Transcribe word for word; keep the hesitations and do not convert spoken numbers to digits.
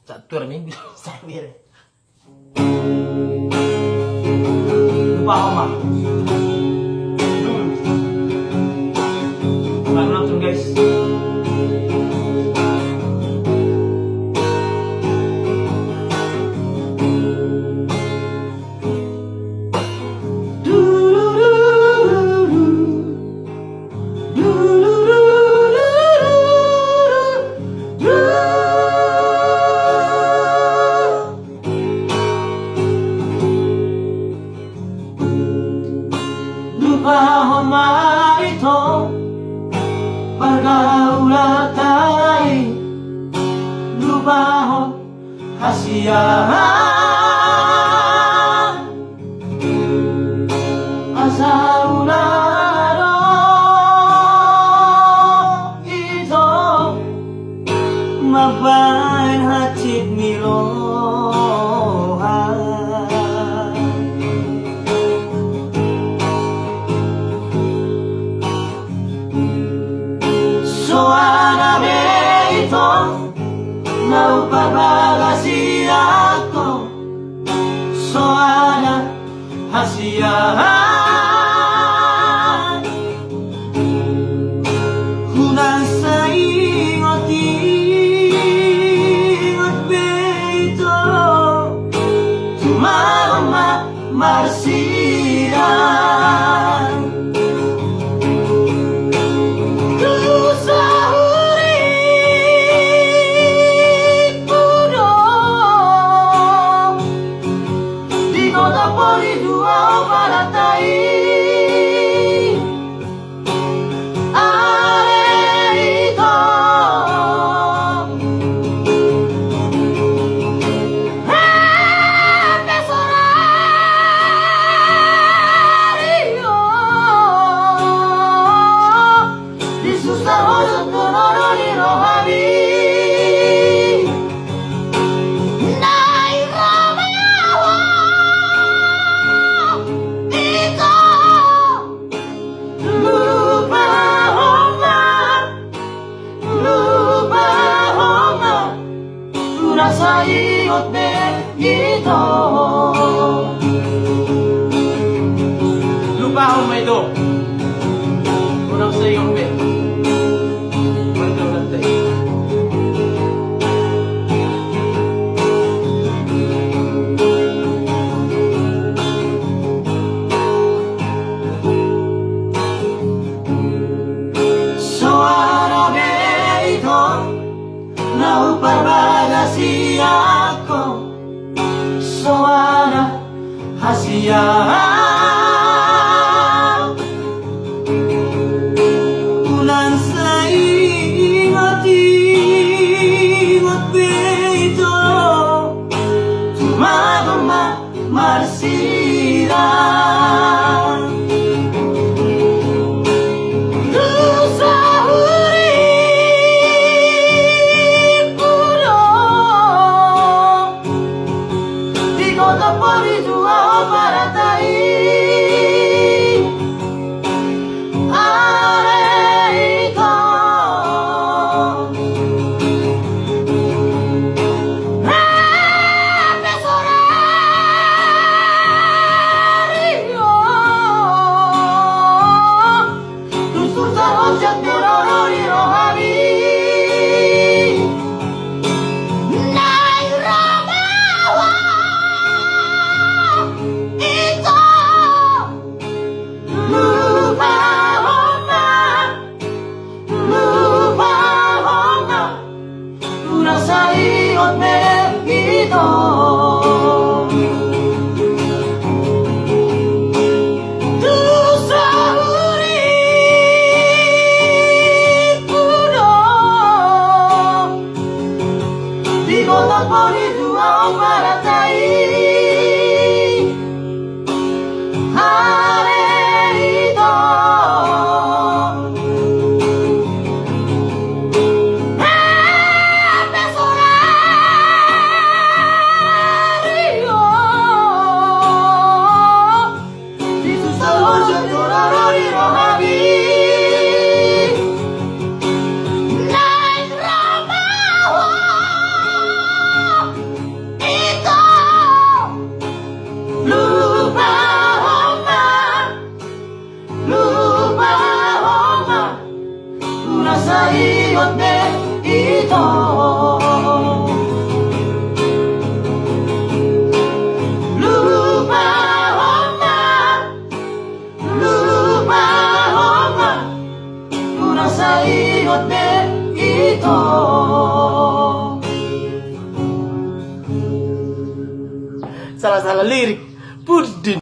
Satu minggu sampai. Lupa oma. Selamat nonton, guys. Lupahon ma ito pargaulan ta i, lupahon hasian. Asa unang ro ito mambahen hansit ni roha. Soada be ito na huparbagas i, angka soada hasian. Unang saingotingot be ito, tumagon ma marsidan. Tu sahuriku do di kota pori dua o parata i. Ale ito. Hata sorari o. Di susa hojot tu nono ni rohami. Nai romaho ito. Lupahon ma, lupahon ma. Unang saingot be ito. Lupahon ma ito. Unang saingot be. Mantap, mantap. Soada be ito na huparbagas i, angka soada hasian. Unang saingotingot be ito, tumagon ma marsidan. Tu sahuriku do di kota pori dua o parata i. Ale ito. Hata sorari o. Tu susa hojot tu nono ni rohami. Nai romaho ito. Lupahon ma, lupahon ma. Unang saingot be ito. Tu sahuriku do di kota pori dua o parata i. Ale ito. Hata sorari o. Di susa hojot tu nono ni rohami. Nai romaho Lupahon ma, lupahon ma, unang sai ingot be ito. Salah-salah lirik.